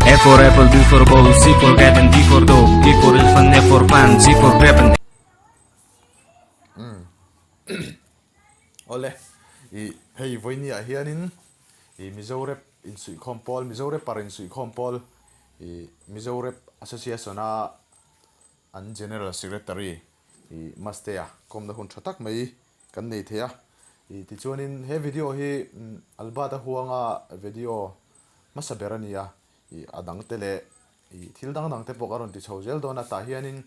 A for apple, B for ball, C for cat and D for dog, E for elephant, F for fan, G for grape and Awle, ih hei vawinia hianin ih Mizo Rap insuihkhawm pawl, Mizo Rapper insuihkhawm pawl ih Mizo Rap Association a an General Secretary ih Mastea kawmna hun tha tak mai kan nei thei a. Ih tichuanin he video hi Albert-a huanga video hmasa ber a ni a, ih a dangte leh ih thil dang dangte pawh ka rawn ti chho zel dawn a, tah hianin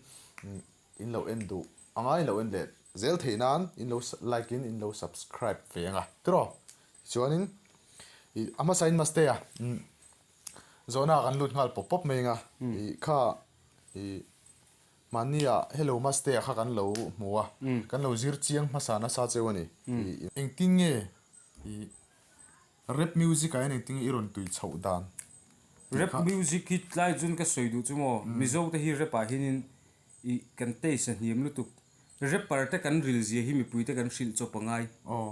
in lo en duh a ngai lo en leh zel theih nan in lo like in in lo subscribe ve ang a tiraw tichuanin ih a hmasa in Mastea zawhna ah kan lut nghal pawp pawp mai ang a ih kha ih mahnia hello Mastea kha kan lo hmu a kan lo zir chiang hmasa nasa cheu a ni ih engtin nge ih Rap music ah hian engtin nge i rawn tui chhoh dan tih Rap kha. music hi tlai chuan ka sawi duh chu maw, Mizo te hi rap ah hianin ih kan taste a hniam lutuk. Rapper te kan ril zia hi mipui te kan hrilh chawp a ngai. Aw.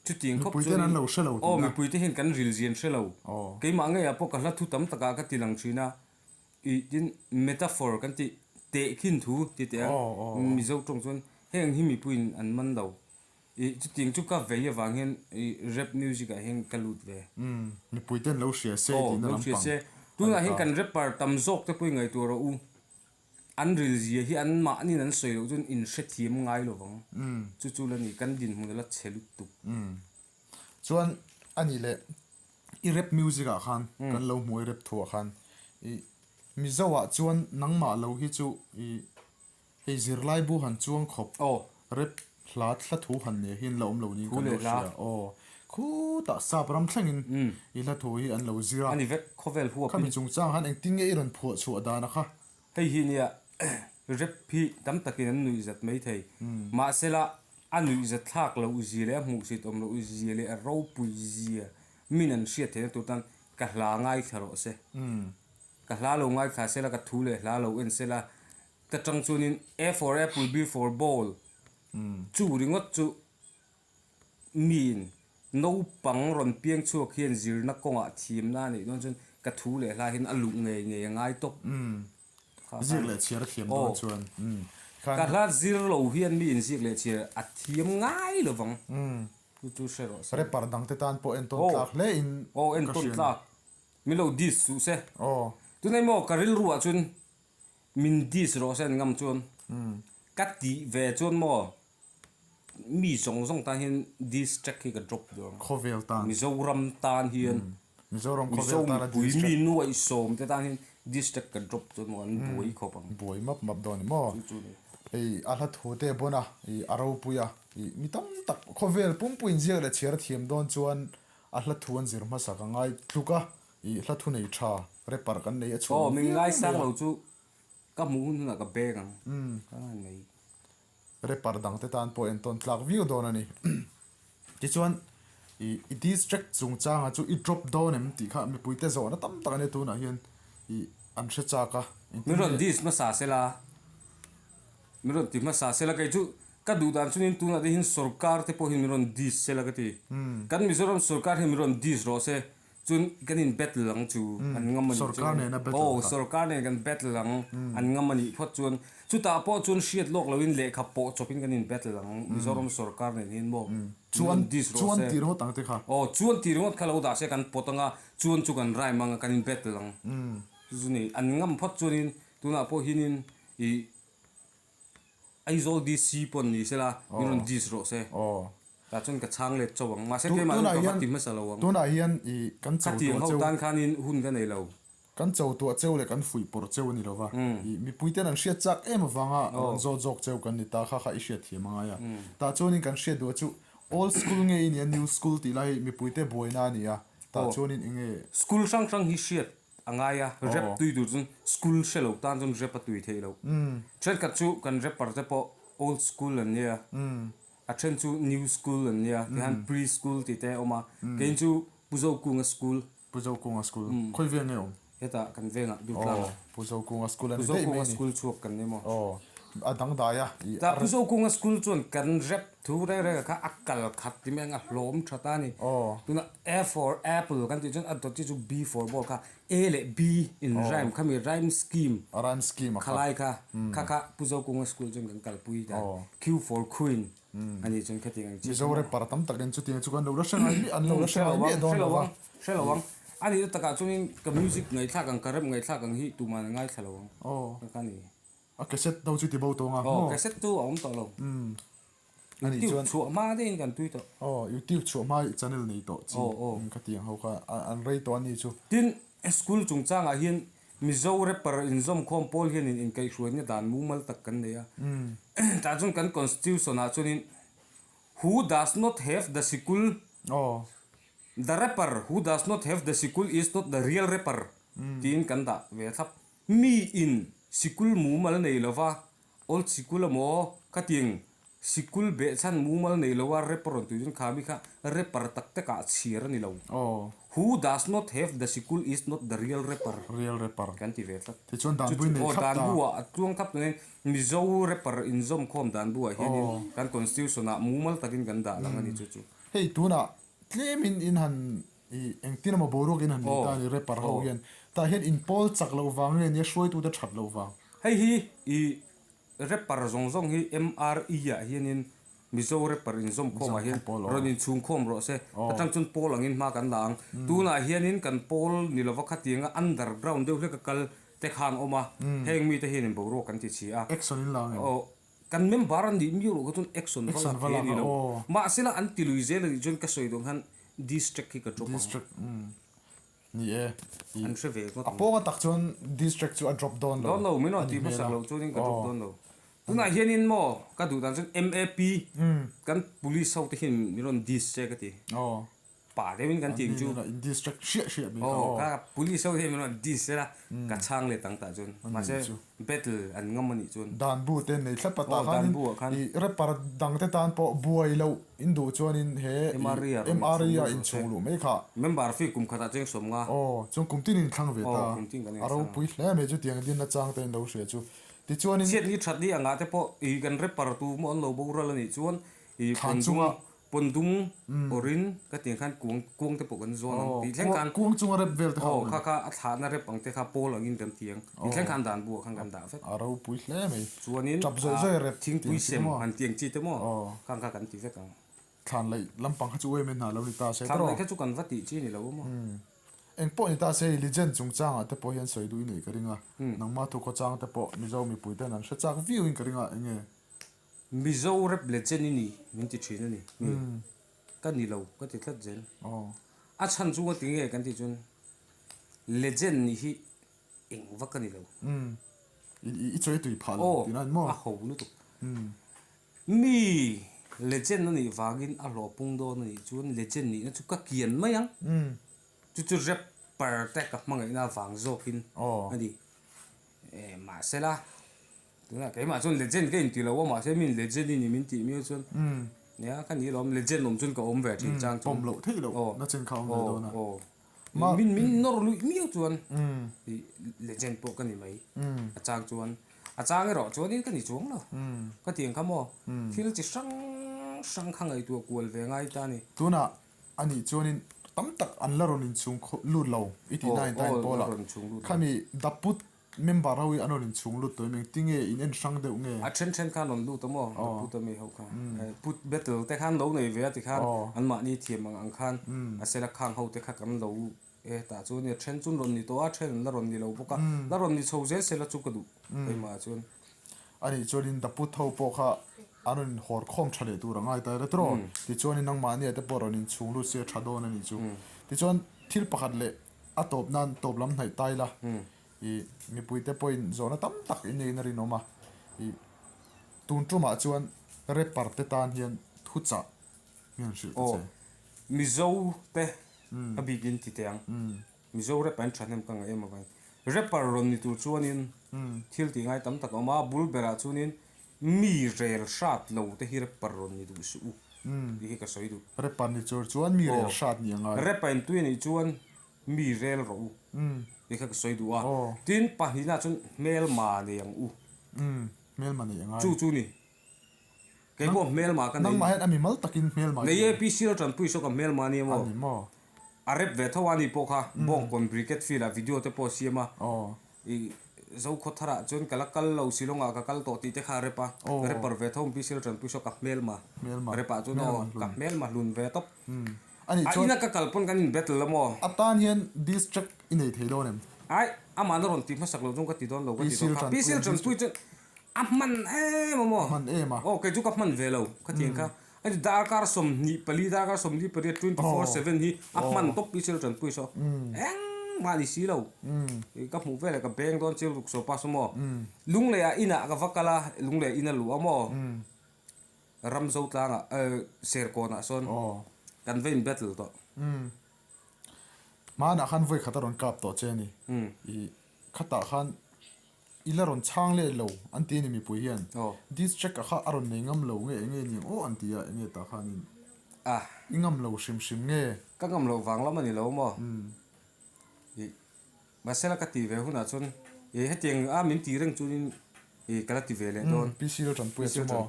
Chutiang khawp Mipui ten chuanin an lo hre lo aw tihna. mipui te hian kan ril zia an hre lo. Aw. Keimah ngeiah pawh ka hla thu tam takah ka ti lang thin a, ih tin metaphor kan tih tehkhin thu ti teh a Aw aw aw. Mizo tawng chuan heng hi mipuiin an man lo. Ih chutiang chu ka vei avang hian ih rap music ah hian ka lut ve. Umm mipui ten lo hria se Aw tihna lo hria lampang se. a Tunah ni hian ta. kan rapper tam zawk te pawh i ngaihtuah rawh u. An ril zia hi an mahniin an sawi loh chuan in hrethiam ngai lo vang. Chu chu la ni kan dinhmun a la chhe lutuk. Umm chuan a nih leh i rap music ah khan kan lo hmu i rap thu ah khan ih Mizo ah chuan nangmah lo hi chu ih Hei zirlai bu han chuang khawp rep hla thla thu han nia hi an la awm lo niin kan lo hria aw. Khutah sap ram thlengin i hla thu hi an lo zir a. Ani vek khawvel huapin. Khami chungchang han engtin nge i rawn phuah chhuah dan a kha? Hei hi nia rep hi tam takin an nuih zat mai thei. Mahsela a nuih zat thlak loh zia leh a hmuhsit awm loh zia leh a ropui zia min an hriat theihna tur tan ka hla ngaithla rawh se. Ka hla lo ngaithla sela ka thu leh hla lo en sela Ta tang chuanin A for apple, B for ball chu ringawt chu miin naupang rawn piang chhuak hian zirna kawngah thiamna a neih dawn chuan ka thu leh hla hian a luh ngei ngei a ngai tawp. Ziak leh chhiar a thiam dawn chuan. Ka hla zir lo hian miin ziak leh chhiar a thiam ngai lo vang. Chu chu hre rawh se. Rapper dangte tan pawh entawn tlak hle in ka hria. Aw entawn tlak. Min lo diss suh se. Tunai maw ka rilruah chuan Min diss rawh se an ngam chuan ka tih ve chuan maw mi zawng zawng tan hian diss track hi ka drop duh ang. Khawvel tan. Mizoram tan hian. Mizoram khawvel tan a diss track. Mizo mipui mi nuaihsawm te tan hian diss track ka drop chuan maw an buai khawp ang. Buai map map dawn ni maw. Chu chu ni. Hei a hla thu te bawn a, ih a ropui a, ih mi tam tak khawvel pumpui inziak leh chhiar a thiam dawn chuan a hla thu an zir hmasak a ngai tluk a, Ih hla thu nei tha rapper kan nei a chhuah Aw min ngaisang lo chu ka hmuh hun hunah ka beng ang ka ngai mai. Rapper dang te tan pawh entawn tlak viau dawn a ni. Tichuan ih i diss track chungchanga chu i drop dawn em tih kha mipui te zawhna tam tak a nia tunah hian ih an hre chak a. Min rawn diss hmasa sela min rawn ti hmasa sela kei chu ka duh dan chuanin tunah te hian sorkar te pawh hian min rawn diss sela ka ti. Kan Mizoram sorkar hian min rawn diss rawh se. Chuan kan in battle ang chu an ngam a nih Sorkar chuan nen a battle aw kha. sorkar nen kan battle ang an ngam a nih phawt chuan chutah pawh chuan hriat lawk loin lehkha pawh chawpin kan in battle ang Mizoram sorkar nen hian maw min Chuan rawn diss rawh chuan se tih ringawt ang te kha. aw chuan tih ringawt kha lo dah se kan pawt ang a chuan chu kan rhyme ang a kan in battle ang chu chu ni an ngam phawt chuanin tunah pawh hianin ih Aizawl DC pawn ni sela min rawn diss rawh se. Tah chuan ka chhang let chauh ang. Mahse keimah chu ka va ti hmasa lo ang. Tunah hian i kan cho Khatiang tuah ho cheu. tan khanin hun ka nei lo. Kan cho tuah cheu leh kan fuih pawrh cheu a ni lo va. I mipui ten an hriat chak em avanga rawn zawt zawk cheu kan ni ta kha kha i hriat thiam a ngai a. Tah chuanin kan hriat duh a chu old school nge i nia new school tih lai hi mipui te buaina a ni a. Tah chuanin eng nge. School hrang hrang hi hriat A ngai a, rap tui tur chuan school hre lo tan chuan rap a tui theih loh. Thenkhat chu kan rapper te pawh old school an nia, a then chu new school an nia, tihian pre school tih te a awm a, keiin chu Pu Zokunga school. Pu Zokunga school, khawi veng nge awm? Hetah kan vengah Durtlangah. Pu Zokunga school a ni daih mai a ni. Pu Zokunga school chhuak kan ni maw? Aw. A dangdai a. Tah Pu Zokunga school chuan kan rap thu reng reng ah kha a kal khat ti mai ang a hlawm tha ta a ni. Tunah A for apple kan tih chuan a dawt chi chu B for ball kha A leh B in rhyme khami rhyme scheme A rhyme scheme a kha. Khalai kha kha kha Pu Zokunga school chuan kan kalpui ta Q for queen a nih chuan khatiang ang chi Mizo rapper tam takin chutiang chu kan lo la hre ngai miah an lo la hre ngai miah dawn lo va. Hre lo ang. A nihna takah chuanin ka music ngaihthlak ang ka rap ngaihthlak ang hi tuman a ngaithla lo ang. Ka kha ni. A cassette ho chu ti bo tawng a maw? Aw cassette chu a awm tawh lo. YouTube chhuah hma deuhin kan tui tawh. Aw YouTube chhuah hma i channel nei tawh chi ka ti ang ho kha an rei tawh a ni chu. Tin school chungchangah hian Mizo rapper inzawmkhawm pawl hianin inkaihhruaina dan mumal tak kan nei a. Tah chuan kan constitution ah chuanin Who does not have the sikul? The rapper who does not have the sikul is not the real rapper tiin kan dah ve thlap. Mi in sikul mumal nei lova, old sikul emaw khatiang sikul behchhan mumal nei lova rapper rawn tui chuan kha mi kha rapper tak tak ah chhiar a ni lo. Who does not have the sikul is not the real rapper. Real rapper. Kan ti ve tlat. Tichuan dan bui nei thlap ta. Aw dan bu ah a tluang thlap tunin Mizo rapper inzawmkhawm dan bu ah hianin kan constitution ah mumal takin kan dah lang a ni chu chu. Hei tunah tlemin in han I engtin emaw boruak in han nei ta a ni rapper ho hian. Tah hian in pawl chak loh vang nge nia hruaitute that loh vang. Hei hi i rapper zawng zawng hi MRE ah hianin Mizo rapper inzawmkhawm ah hian rawn inchhungkhawm rawh se. Atang chuan pawl angin hma kan la ang. Tunah hianin kan pawl ni lova khatianga underground deuh hlek a kal te khan awm a. Heng mite hianin boruak kan ti chhi a. Action in la ang em? Kan member an nih miau loh kha chuan action va lak thei a ni lo. Mahsela an ti lui zel a nih chuan ka sawi dawn khan district hi ka drop ang. District umm ni e. An hre ve ngawt ang. A pawnga tak chuan district chu a drop dawn lo. Dawn lo, min rawn tih hmasak loh chuanin ka drop dawn lo. Tunah hianin maw ka duh dan chuan MAP kan police ho te hian min rawn dis che ka ti. Pa deuhin kan tih chu. In distract hriah hriah mai kha aw. Ka police ho hian min rawn dis sela ka chhang let ang tah chuan. Mahse battle an ngam a nih chuan. Dan bu te nei thlap a tah khan i rapper dang te tan pawh buai loh in duh chuanin he MRE ah inchhung luh mai kha. Member fee kum khatah cheng sawm nga. Aw chuan kum tin in thlang ve ta. A ropui hle mai chu tiang dinna chang te in lo hria chu. Tichuanin. Chhiat ni that ni angah te pawh i kan rapper tu maw an lo boral a nih chuan i Thlan chunga Pawn dung awrin ka tih ang khan kuang kuang te pawh kan zawn ang tih thleng khan Kuang chunga rep vel te kha awm em? Aw kha kha a thlahna rep ang te kha pawl angin kan ti ang tih thleng khan dan buah khan kan dah vek. A ropui hle mai. Chuanin Tap zawih zawih rep tih thingpui sem han ti ang chi te maw khang kha kan ti vek ang. Thlan laih lampang kha chu uaim en hna lo ni ta se tawrh. Thlan laih kha chu kan va tih chi ni lo maw. Eng pawh ni ta se legend chungchangah te pawh hian sawi duh i neih ka ring a. Nangmah thu khawchang te pawh Mizo mipui ten an hre chak viau in ka ring a eng nge? Mizo rap legend i ni min ti thin a ni. Mi ka ni lo ka ti tlat zel. A chhan chu nga ti nge kan tih chuan legend nih hi eng vak ka ni lo. I chawi tui phah lo tih nan maw? A ho lutuk. Mi legend a nih vangin a hlawh pung dawn a nih chuan legend nihna chu ka kian mai ang. Chu chu rapper te ka hmangaihna vang zawkin a ni. Mahsela. Tunah keimah chuan legend ka inti lo a mahse min legend i ni min tih miau chuan nia ka ni lawm legend awm chuan ka awm ve thin chang chuan pawm loh theih loh na chen kha awm ve dawn a min min nawr luih miau chuan legend pawh ka ni mai a chang chuan a chang erawh chuanin ka ni chuang lo ka ti ang kha maw thil chi hrang hrang kha ngaihtuah kual ve ngai ta a ni tunah a nih chuanin tam tak an la rawn inchhung lut lo i tih na in ta in pawl ah khami daput Member ho hi an rawn inchhung lut tawh em engtinge in en hrang deuh nge? A then then khan rawn lut a maw? Ka put ami ho kha. Put battle te khan lo nei ve a tikhan anmahni thiam ang ang khan a sela khang ho te kha kan lo e tah chu ania then chu an rawn ni tawh a then an la rawn ni lo bawk a la rawn ni chho zel sela chu ka duh keimah ah chuan. Anih chuanin the put ho pawh kha an rawn inhawr khawm tha leh tur a ngai ta ila tawh tichuanin nangmahni ah te pawh rawn inchhung lut se a tha dawn a nih chu. Tichuan thil pakhat leh a tawp nan tawp lam hnaih ta ila. I mipuite pawhin zawhna tam tak in neiin a rinawm a, i tun tumah chuan rapper te tan hian thuchah hi an hrilh ta che. Aw, Mizo te a bikin ti teh ang. Mizo rapper an thahnem ka ngaih em avangin rapper rawn ni tur chuanin thil tih ngai tam tak a awm a, bul berah chuanin mi rel hrat lo te hi rapper rawn ni duh suh u tih hi ka sawi duh. Rapper ni tur chuan mi rel hrat ni a ngai. Rapper in tui a nih chuan Mi rel rawh u tih kha ka sawi duh a, tin pahnihna chuan hmelma nei ang u. Hmelma neih a ngai. Chu chu ni. Kei pawh hmelma ka nei. Nangmah hian a mimal takin hmelma i nei. Nei e, PC lo tanpui saw ka hmelma a ni emaw? A ni maw? A rep ve tho a ni pawh kha Bawngkawn Brigade Field ah video te pawh a siam a. I Zokhawthar ah chuan ka la kal lo Shillong ah ka kal tawh tih te kha a rep a. Rapper ve tho PC lo tanpui saw ka hmelma. Rep ah chuan aw ka hmelma hlun ve tawp. A nih chuan. A ina ka kal pawn kan in battle a maw? A tan hian diss track i nei thei dawn em? Ai, amah na rawn ti hmasak lo chuan ka ti dawn lo ka ti tawh kha. PC lo tanpui chuan A hman em a maw? Hman em a. Aw kei chu ka hman ve lo ka tiang kha. A ti darkar 24 darkar 28 24/7 hi a hman tawp pi chil tanpui saw. Engmah ni si lo. Ka hmuh veleh ka beng dawn chil ruk saw pa saw maw. Lunglei ah inah ka va kal a lunglei in a luh a maw. Ramzo tlangah Serkawn ah sawn kan va in battle tawh. Hmanah khan vawi khat a rawn kap tawh che a ni. I khatah khan I la rawn chhang leh lo an ti a ni mipui hian. Diss track a kha a rawn nei ngam lo nge enge ni ang aw an ti a enge tah khanin i ngam lo hrim hrim nge. Ka ngam loh vang lam a ni lo maw? Ih mahsela ka ti ve hunah chuan ih hetiang a min ti reng chuanin ih ka la ti ve leh dawn. PC lo tanpui a chu maw?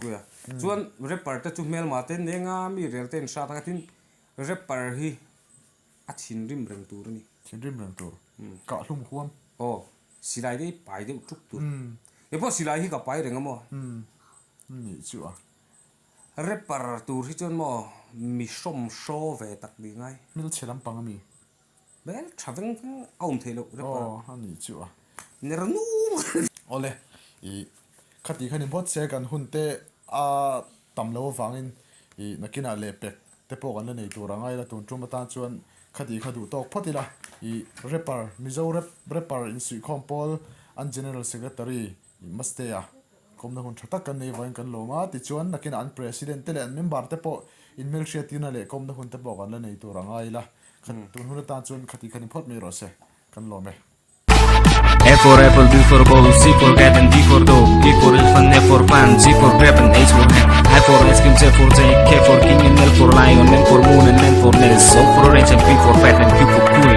Chuan rapper te chu hmelma te nenga mi rel te in hrat a tin rapper hi a thinrim reng tur a ni. Thinrim reng tur. Kah hlum huam. Aw. Silai te hi pai deuh tuk tur. Kei pawh silai hi ka pai reng a maw? Nih chu a. Rapper tur hi chuan maw mi hrawm hraw ve tak ni ngai. Hmelchhe lampang a mi? Hmel tha veng veng a awm theih loh rapper. Aw a nih chu a. Ner nung. Awle i khati khan i bawt se kan hun te a tam lo avangin i nakinah leh pek te pawh kan la nei tur a ngai la tun tum atan chuan khati kha duh tawk phawt ila i rapper Mizo rap rapper insuihkhawm pawl an General Secretary i Mastea kawmna hun tha tak kan nei vangin kan lawm a tichuan nakinah an President te leh an member te pawh inhmelhriattirna leh kawmna hun te pawh kan la nei tur a ngai ila kha tun hun atan chuan khati kha ni phawt mai rawh se kan lawm e. A for apple, B for ball, C for cat and D for dog, E for elephant, F for fan, G for grape and H for hen, I for ice cream, J for J, K for king and L for lion, M for moon and N for nest, O for orange and P for fat and Q for cool.